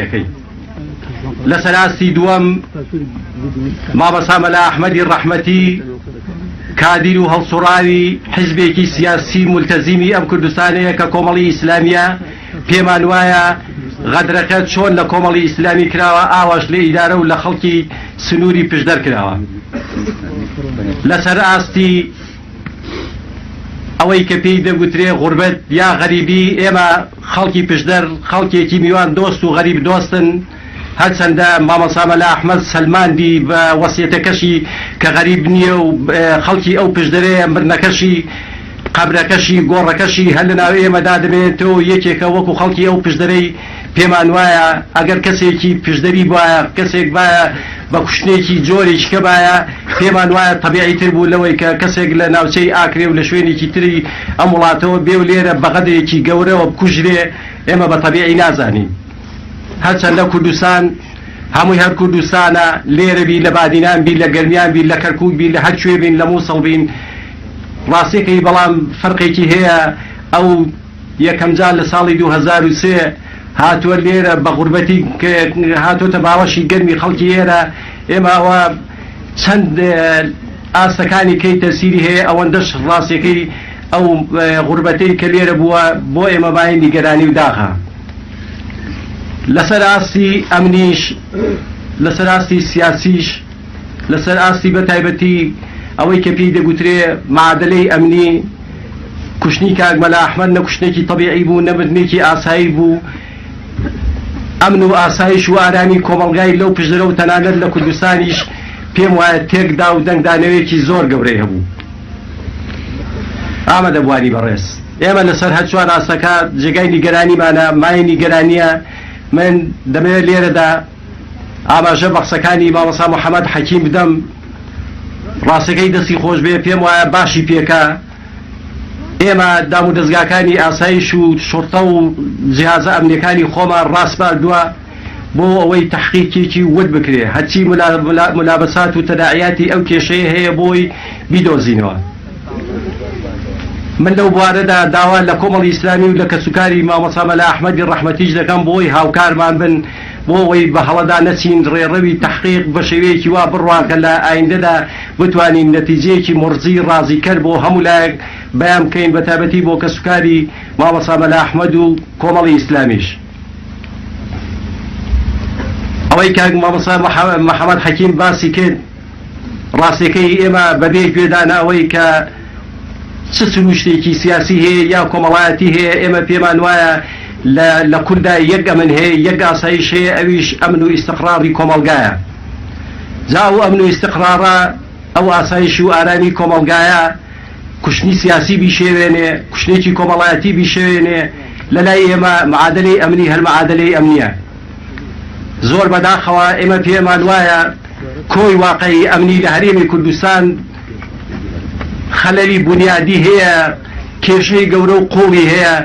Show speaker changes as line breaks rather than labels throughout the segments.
ئەکەین. لەسەر ئاستی دووەم مامۆستا مەلا ئەحمەدی ڕەحمەتی کادیر و هەڵسوڕاوی حیزبێکی سیاسی مولتەزیمی ئەم کوردستانەیە کە کۆمەڵی ئیسلامیە، پێمان وایە غەدرەکە چۆن لە کۆمەڵی ئیسلامی کراوە ئاواش لە ئیدارە و لە خەڵکی سنووری پشدەر کراوە. لەسەر ئاستی ئەوەی کە پێی دەگوترێ غوربەت یا غەریبی، ئێمە خەڵکی پشدەر خەڵکێکی میوان دۆست و غەریب دۆستن، هەرچەندە مامۆستا مەلا ئەحمەد سەلماندی بە وەسیەتەکەشی کە غەریب نییە و خەڵکی ئەو پشدەرەیە، مردنەکەشی، قەبرەکەشی، گۆڕەکەشی هەر لەناو ئێمەدا دەمێنێتەوە و یەکێکە وەکو خەڵکی ئەو پشدەرەی پێمان وایە ئەگەر کەسێکی پشدەری بوایە، کەسێک بایە بە کوشتنێکی جۆرێکی کە بایە، پێمان وایە تەبیعی تر بوو لەوەی کە کەسێک لە ناوچەی ئاکرێ و لە شوێنێکی تری ئەم وڵاتەوە بێ و لێرە بە غەدرێکی گەورەوە بکوژرێ، ئێمە بە تەبیعی نازانین. هەرچەندە کوردستان هەمووی هەر کوردستانە، لێرە بی، لە بادینان بی، لە گەرمیان بی، لە کەرکوک بی، لە هەر کوێ بین، لە موسڵ بین، ڕاستیەکەی بەڵام فەرقێکی هەیە، ئەو یەکەمجار لە ساڵی 2003 هاتووە لێرە بە غوربەتی هاتۆتە باوەشی گەرمی خەڵکی ئێرە، ئێمە ئەوە چەند ئاستەکانی کەی تەسیری هەیە ئەوەندەش ڕاستیەکەی ئەو غوربەتەی کە لێرە بووە بۆ ئێمە مایەی نیگەرانی و داخە. لەسەر ئاستی ئەمنیش، لەسەر ئاستی سیاسیش، لەسەر ئاستی بە تایبەتی ئەوەی کە پێی دەگوترێ معادلەی ئەمنی، کوشتنی کاک مەلا ئەحمەد نە کوشتنێکی تەبیعی بوو، نە مردنێکی ئاسایی بوو. ئەمن و ئاسایش و ئارامی کۆمەڵگای لەو پشدەرە و تەنانەت لە کوردستانیش پێم وایە تێکدا و دەنگدانەوەیەکی زۆر گەورەی هەبوو. ئامادەبووانی بەڕێز، ئێمە لەسەر هەر چوار ئاستەکە جێگای نیگەرانیمانە، مایەی نیگەرانییە. من دەمەوێت لێرەدا ئاماژە بە قسەکانی مامۆستا محەمەد حەکیم بدەم، ڕاستەکەی دەستی خۆش بێ، پێم وایە باشی پێکا. ئێمە دامودەزگاکانی ئاسایش و شوڕتە و جیهازە ئەمنیەکانی خۆمان ڕاسپاردووە بۆ ئەوەی تەحقیقێکی ورد بکرێ، هەرچی مولابەسات و تەداعیاتی ئەو کێشەیە هەیە بۆی بیدۆزینەوە. من لەو بوارەدا داوا لە کۆمەڵی ئیسلامی و لە کەسوکاری مامۆستا مەلا ئەحمەدی ڕەحمەتیش دەکەم بۆی هاوکارمان بن بۆ ئەوەی بە هەڵەدا نەچین، ڕێڕەوی تەحقیق بە شێوەیەکی وا بڕوا کە لە ئایندەدا بتوانین نەتیجەیەکی موڕزی ڕازیکەر بۆ هەموو لایەک بەیان بکەین بە تایبەتی بۆ کەسوکاری مامۆستا مەلا ئەحمەد و کۆمەڵی ئیسلامیش. ئەوەی کاک مامۆستا محەمەد حەکیم باسی کرد ڕاستیەکەی ئێمە بەبێ گوێدانە ئەوەی کە چ سروشتێکی سیاسی هەیە یا کۆمەڵایەتی هەیە ئێمە پێمان وایە لە کوردا یەک ئەمن هەیە یەک ئاسایش هەیە ئەویش ئەمن و ئیستقراری کۆمەڵگایە جا ئەو ئەمن و ئیستقرارە ئەو ئاسایش و ئارامی کۆمەڵگایە کوشتنی سیاسی بیشێوێنێ کوشتنێکی کۆمەڵایەتی بیشێوێنێ لەلای ئێمە معادلەی ئەمنی هەر معادلەی ئەمنیە زۆر بەداخەوە ئێمە پێمان وایە کۆی واقعی ئەمنی لە هەرێمی کوردستان خەلەلی بونیادی هەیە، کێشەی گەورە و قوڵی هەیە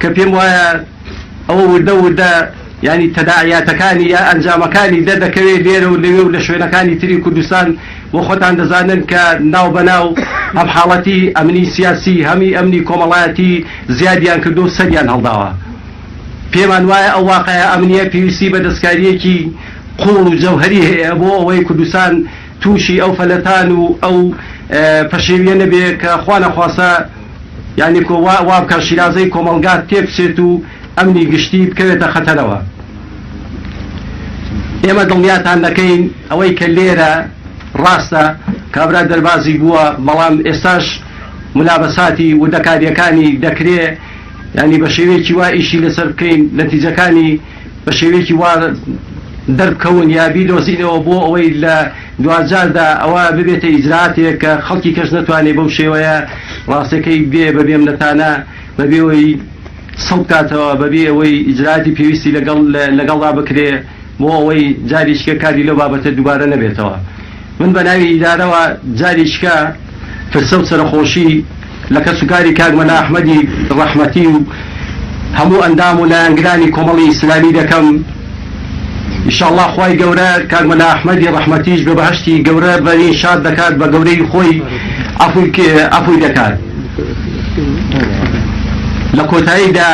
کە پێم وایە ئەوە وردە وردە یانی تەداعیاتەکانی یا ئەنجامەکانی دەردەکەوێت لێرە و لەوێ و لە شوێنەکانی تری کوردستان و خۆتان دەزانن کە ناو بە ناو هەم حاڵەتی ئەمنی سیاسی هەمی ئەمنی کۆمەڵایەتی زیادیان کردو و سەریان هەڵداوە. پێمان وایە ئەو واقعە ئەمنییە پێویستی بە دەستکارییەکی قووڵ و جەوهەری هەیە بۆ ئەوەی کوردستان تووشی ئەو فەلەتان و ئەو پەشێوییە نەبێ کە خوا نەخواستە یانی وا بکا شیرازەی کۆمەڵگا تێکبچێت و ئەمنی گشتی بکەوێتە خەتەرەوە. ئێمە دڵنیاتان دەکەین ئەوەی کە لێرە ڕاستە کابرا دەربازی بووە بەڵام ئێستاش مولابەساتی وردەکارییەکانی دەکرێ یانی بە شێوەیەکی وا ئیشی لەسەر بکەین نەتیجەکانی بە شێوەیەکی وا دەربکەون یا بیدۆزینەوە بۆ ئەوەی لە دواجاردا ئەوە ببێتە ئیجرائاتێک کە خەڵکی کەش نەتوانێت بەو شێوەیە ڕاستەکەی بێ بە بێمنەتانە بەبێ ئەوەی سڵ بکاتەوە بەبێ ئەوەی ئیجرائاتی پێویستی لەگەڵ لەگەڵدا بکرێ بۆ ئەوەی جارێکیکە کاری لەو بابەتە دووبارە نەبێتەوە. من بە ناوی ئیدارەوە جارێکیکە پرسە و سەرەخۆشی لە کەسوکاری کاک مەلا ئەحمەدی ڕەحمەتی و هەموو ئەندام و لایەنگرانی کۆمەڵی ئیسلامی دەکەم. ئیشاڵڵا خوای گەورە کاک مەلا ئەحمەدی ڕەحمەتیش بە بەهەشتی گەورە بەرین شاد دەکات بە گەورەی خۆی عەفوی دەکات. لە کۆتاییدا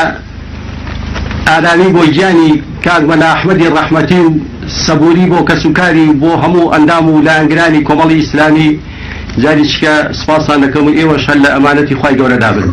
ئارامی بۆ گیانی. کاک مەلا ئەحمەدی ڕەحمەتی و سەبووری بۆ کەسوکاری و بۆ هەموو ئەندام و لایەنگرانی کۆمەڵی ئیسلامی جاریچکە سپاستان دەکەم و ئێوەش هەر لە ئەمانەتی خوای گەورەدا بن.